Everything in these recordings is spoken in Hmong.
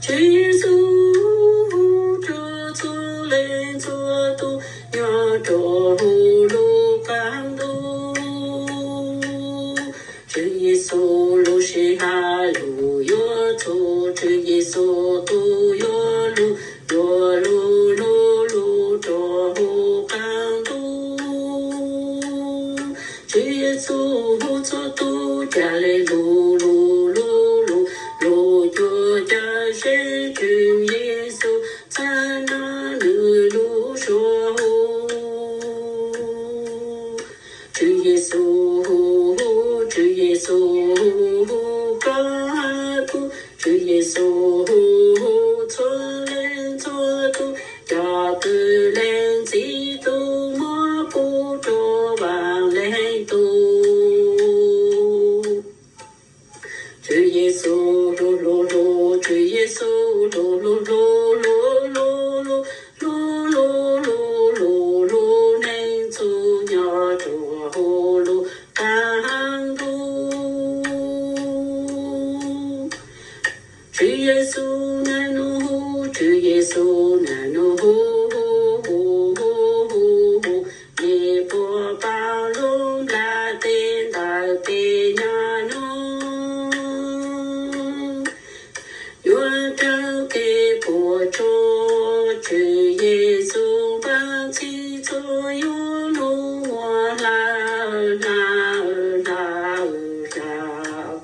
Tswv Yexus hu rau txhua leej txhua tus nyob rau hauv lub qab ntuj. Tswv Yexus lub sij hawm lug yuav txug, Tswv Yexus tus yuav lug, yuav lug lug lug rau hauv qab ntuj. Tswv Yexus hu txhua tus ca le lug lug lug lug, lug cuag cawm seej Tswv Yexus txhaj nrog nwg lub suab hu. Tswv Yexus hu, Tswv Yexus hu, hu koj hab kuv. Tswv Yexus hu, hu txhua leej txhua tus, cov kwv leej txib tug muab pub rua vaam leej tug. Tswv Yexus hlub hlub hlub, Tswv Yexus hlub hlub hlub, hlub hlub hlub, hlub hlub hlub hlub hlub neeg txhua nyob rua huv lub qab ntuj. Tswv Yexus naj nub hu, Tswv Yexus naj nub hu, hu hu hu hu hu, mej puab paub lub nplaj teb ntawm peb nyob nub. Yuav raug kev puam tsuaj, Tswv Yexus npaj txhij txhua yuav lug muab hlawv hlawv hlawv hlawv.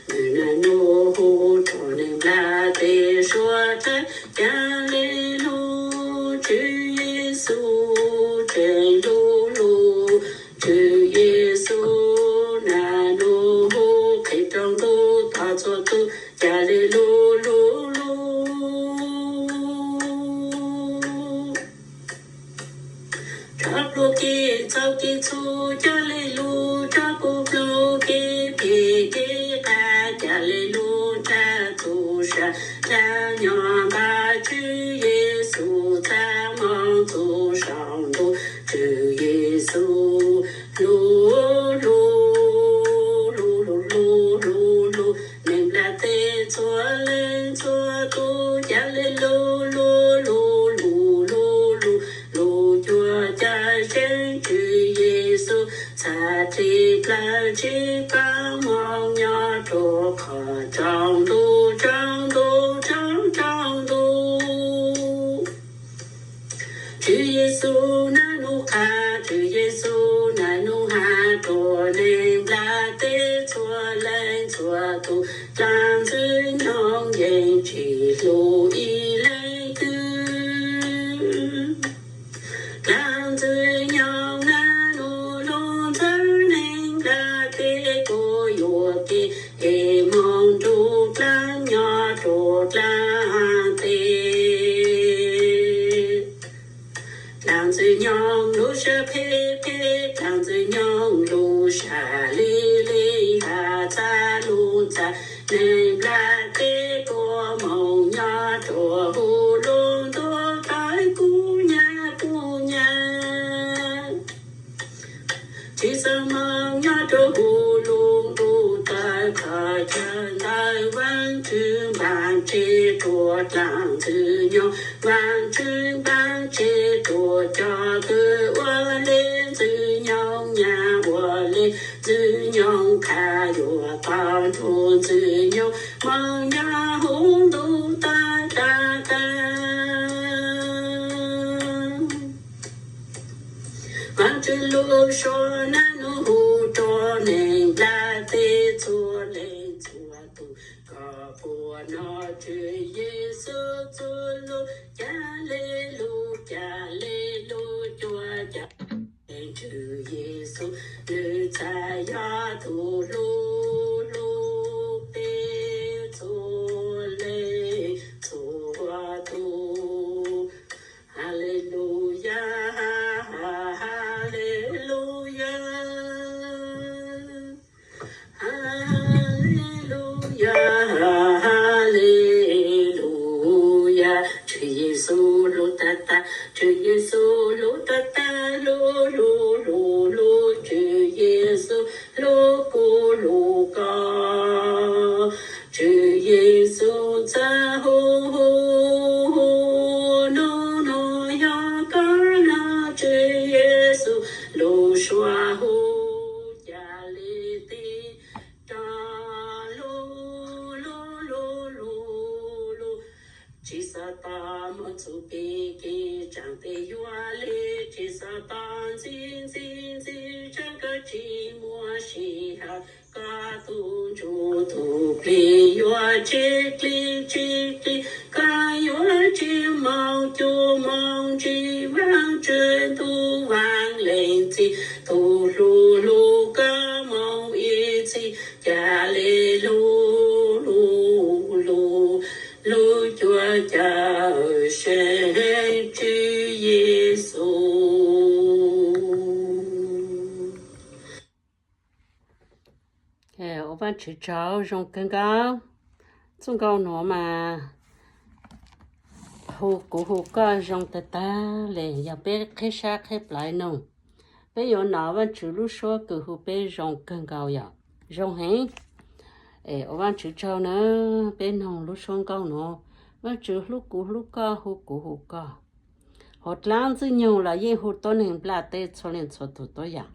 Nwg naj nub hu rua neeg nplaj teb suav dlawg ca le lug, Tswv Yexus tseem lug lug. Tswv Yexus naj nub hu qhia rua ntuj tog txhua tug ca le lug lug lug. Tso plhuav kev txhaum kev txhum ca le lug, tso plhuav kev phem kev qas ca le lug, tsa txuj sa dlaab nyob npaj Tswv Yexus txaj moog txug saum ntuj. Tswv Yexus hlub hlub hlub hlub hlub hlub hlub neeg nplaj teb txhua leej txhua tug ca le lug lug lug lug lug lug lug cuag ca seeb Tswv Yexus txhaj txhij plawg tsi paab moog nyob rua qhov tsaus ntuj tsaus ntuj tsaus tsaus ntuj. Tswv Yexus naj nub qha, Tswv Yexus naj nub has rua neeg nplaj teb txhua leej txhua tug, dlaab ntxwg nyoog yeej tsi hlub ib leeg twg. Dlaab ntxwg nyoog naj nub lug ntxawg neeg nplaj teb kuas yuam kev, kev moog nrug dlaab nyob rua dlaab teb. Dlaab ntxwg nyoog lug sab phem phem, dlaab ntxwg nyoog lug sab lig lig, has txag lug txag, neeg nplaj teb kuas moog nyob rua huv lug ntuj tawv kub nyab kub nyab. Tsi xaav moog nyob rua huv lug ntuj tawv qhov chaw ntawd, Vaajtswv npaaj tseg rua dlaab ntxwg nyoog, Vaajtswv npaaj tseg rua cov kws ua le ntxwg nyoog nyam, ua le ntxwg nyoog qha, yuav tau nrug ntxwg nyoog moog nyob huv ntuj tawv tag tag. Vaajtswv lub suab naj nub hu rua neeg nplaj teb txhua leej txhua tug, koj puas nov Tswv Yexus txuj lug, ca le lug ca le lug cuag ca le Tswv Yexus, nwg txhaj yog tug lug lug peb txhua leej txhua tug. Haleluyas, haleluyas, haleluyas, haleluyas. Tswv Yexus hlub tag tag, Tswv Yexus hlub tag tag, hlub hlub hlub hlub, Tswv Yexus hlub kuv hlub Yexus txawm hu hu hu, Nub nua yog koj na Tswv Yexus, lub suab hu ca le ti rov lug lug lug lug lug. Tsis xav tas muaj txuj plig kev tsaam tes yuav le, tsis xav tas ntxim ntxim ntxim tsaam koj tsis muaj sij hawm. Koj tug ntsuj tug plig yuav tsis klig tsis klig, koj yuav tsis moog cuag moog ntsis. Vaajtswv tug vaaj leej txi, tug hlub hlub koj moog ib txhis, ca le lug lug lug lug cuag Cawmseej Tswv Yexus. Ua Vaajtswv tsaug, zoo kawg nkaus. Txuj nkauj nuav mas hu kuv hu koj zoo tag tag le, yog peb qheb sab qheb plawv noog, peb yuav nov Vaajtswv lub suab kws hu peb zoo kawg nkaus yom, zoo heev. Es ua Vaajtswv tsaug na, peb noog lub suab nkauj nuav, Vaajtswv hlub kuv hlub koj hu kuv hu koj. Hauv dlaab Ntxwg Nyoog los yeej hu tuab neeg nplaj teb txhua leej txhua tug tuab yaam.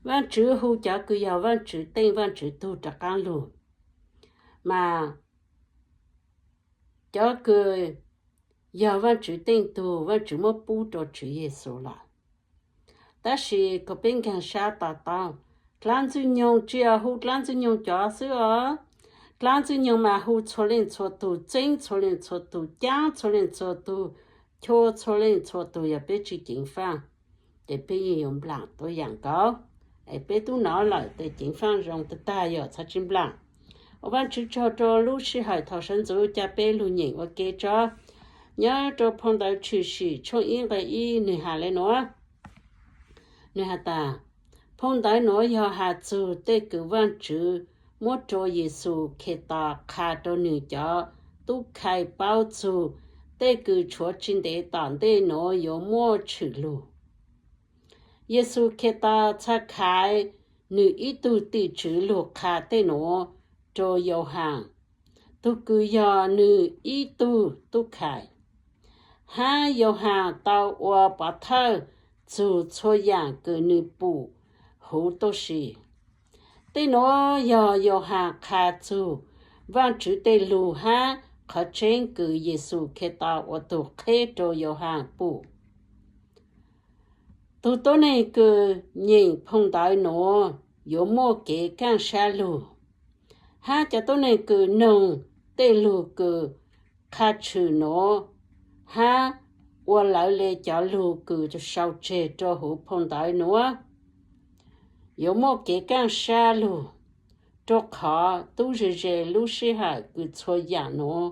Vaajtswv hu cov kws yog Vaajtswv teej Vaajtswv tug rov qaab lug, mas cov kws yog Vaajtswv teej tug Vaajtswv muab pub rua Tswv Yexus lawm. Tab sis kom peb nkaag sab to taub, dlaab Ntxwg Nyoog tsis yog hu dlaab Ntxwg Nyoog cov xwb os. Dlaab Ntxwg Nyoog mas hu txhua leej txhua tug, txeeb txhua leej txhua tug, caab txhua leej txhua tug, chua txhua leej txhua tug. Yog peb tsis ceev faaj, ces peb yeej yuav nplaam tuab yaam nkaus. Es peb tub nov lawm tes ceev faaj zoo tag tag, yog txhob tsis nplaam. Ua Vaajtswv tsaug rua lub sij hawm thaum sawv ntxuv ca peb lug nyeem ua ke tso. Nyob rua phau ntawv Tshwm Sim tshooj ib nqe ib nwg has le nuav. Nwg has tas, phau ntawv nuav yog has txug tej kws Vaajtswv muab rua Yexus Khetos qha rua nwg cov tub khai paub txug tej kws tshuav tsis ntev tom ntej nuav yuav muaj tshwm lug. Yexus Khetos txhad khaiv nwg ib tug tim tswv lug qha tej nuav rua Yauhaas, tug kws yog nwg ib tug tub khai, hab Yauhaas tau ua pov thawj txug txhua yaam kws nwg pum huv tuaj si. Tej nuav yog Yauhaas qha txug Vaajtswv tej lug hab qhov tseeb kws Yexus Khetos ua tug qheb rua Yauhaas pum. Tug tuab neeg kws nyeem phau ntawv nuav yuav muaj kev kaaj sab lug, hab cov tuab neeg kws noog tej lug kws qha tshwm nuav hab ua lawv le cov lug kws sau tseg rua huv phau ntawv nuav yuav muaj kev kaaj sab lug, rua qhov tub ze ze lub sij hawm kws txhua yaam nuav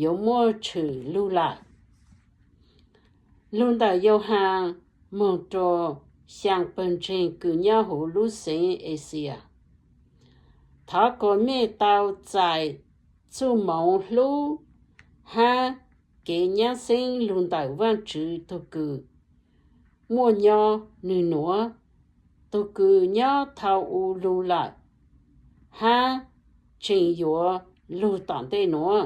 yuav muaj tshwm lug lawm. Lug ntawm Yauhaas moog rua xyaa pawg ntseeg kws nyob huv lub xeev Exias. Thov kom mej tau txais txuj moov hlub hab kev nyab xeeb lug ntawm Vaajtswv tug kws muaj nyob nwg nuav, tug kws nyob dhau u lug lawm hab tseem yuav lug tom ntej nuav,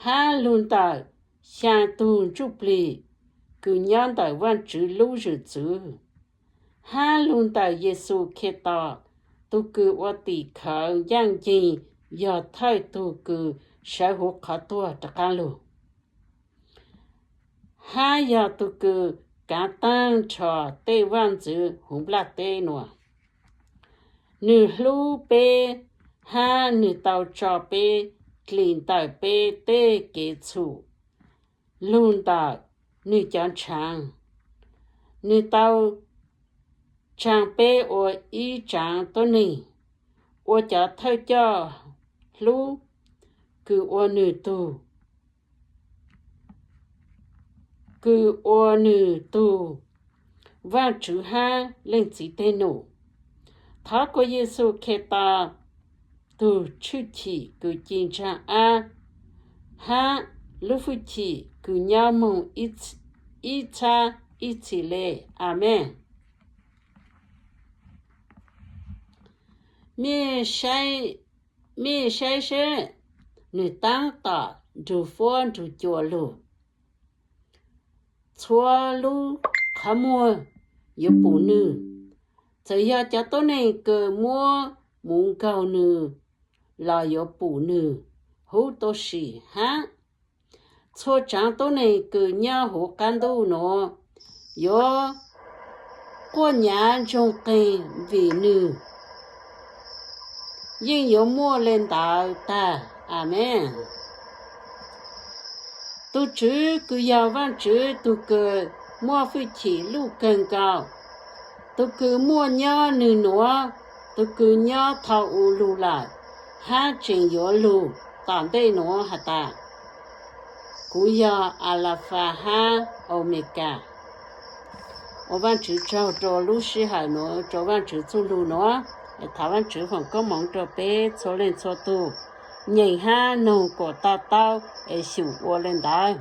hab lug ntawm xyaa tug ntsuj plig kws nyob ntawm Vaajtswv lub zwm txwv, hab lug ntawm Yexus Khetos, tug kws ua tim khawv ncaaj nceeg, yog thawj tug kws sawv huv qhov tuag rov qaab lug, hab yog tug kws kaav taag nrho tej vaj ntxwv huv nplaj teb nuav. Nwg hlub peb, hab nwg tau tso peb dlim ntawm peb tej kev txhum lug ntawm nwg cov ntshaav. Nwg tau tsaa peb ua ib tsaav tuab neeg, ua cov thawj coj hlub kws ua nwg tug, kws ua nwg tug Vaajtswv hab Leej Txiv Tej Num. Thov kuas Yexus Khetos tug tshwj chim kws ci ntsaag ab hab lub hwj chim kws nyob moog ib txhab ib txhis le. Amees. Mej saib Mej saib seb, nwg taab tom nrug fuab nrug cua lug, txhua lub qhov muag yuav pum nwg. Txawm yog cov tuab neeg kws muab mus nkaug nwg los yuav pum nwg huv tau sim hab. Txhua tsaav tuab neeg kws nyob huv qaab ntuj nuav yuav quaj nyav ntsoog qeeg vim nwg yeej yuav muaj le ntawd tag. Amees. Tug Tswv kws yog Vaajtswv tug kws muaj fwj chim luj kawg nkaus, tug kws muaj nyob nwg nuav, tug kws nyob thaus u lug lawm hab tseem yuav lug tom ntej nuav has tas, Kuv yog Alafas hab Aumekas. Ua Vaajtswv tsaug rua lub sij hawm nuav, rua Vaajtswv txuj lug nuav. Thov Vaajtswv foom koob moov rua peb txhua leej txhua tug nyeem hab noog kuas to taub es xyum ua le ntawd.